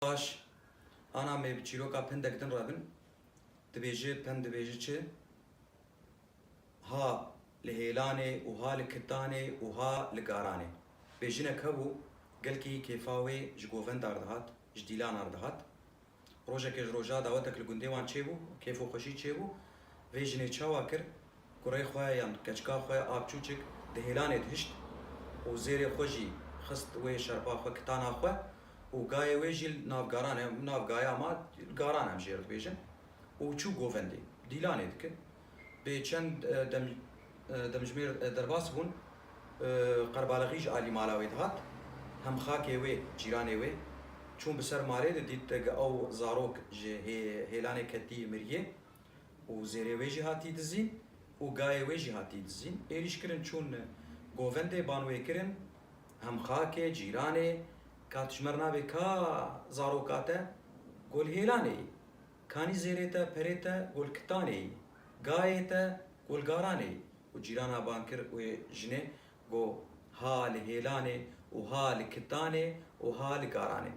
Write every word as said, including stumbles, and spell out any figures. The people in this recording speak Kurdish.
Baş, ana me bi çîroka pindek din re bin. Dibêje, pend dibêje çi? Ha li hêlanê û ha li kitanê û ha li garanê. Bêjinek hebû, gelkî kêfa wê ji govenda re dihat, ji dîlana re dihat. Rojekê ji roja dawetek li gundê wan çêbû, kêf û xweşî çêbû. Vê jinê çawa kir? Kurê xwe yan keçika xwe a biçûçik di hêlanê dihişt û zêrê xwe jî xist wê şerpa xwe, kitana xwe û gayê wê jî li nav garan e, nav gaya ma, garan em jê re dibêjin û çû govendê, dîlanê dikin. Bê çend, e, dem-, e, demjimêr, e, derbas bûn, e, qerbalexî ji alî mala wê dihat, hem xakê wê, cîranê wê, çûn bi ser malê de dît, e, ew zarok ji hê-, hêlanê ketî miriye û zêrê wê jî hatî dizîn û gayê wê jî hatî dizîn. Êrîş kirin çûn govendê, ban wê kirin, hem xakê, cîranê, ka tu ji me re nabê ka zaroka te, go li hêlanê yî. Kanî zêrê te, perê te, go li kitanê yî. Gayê te, go li garanê yî. Û cîrana ban kir wê jinê, go ha li hêlanê û ha li kitanê û ha li garanê.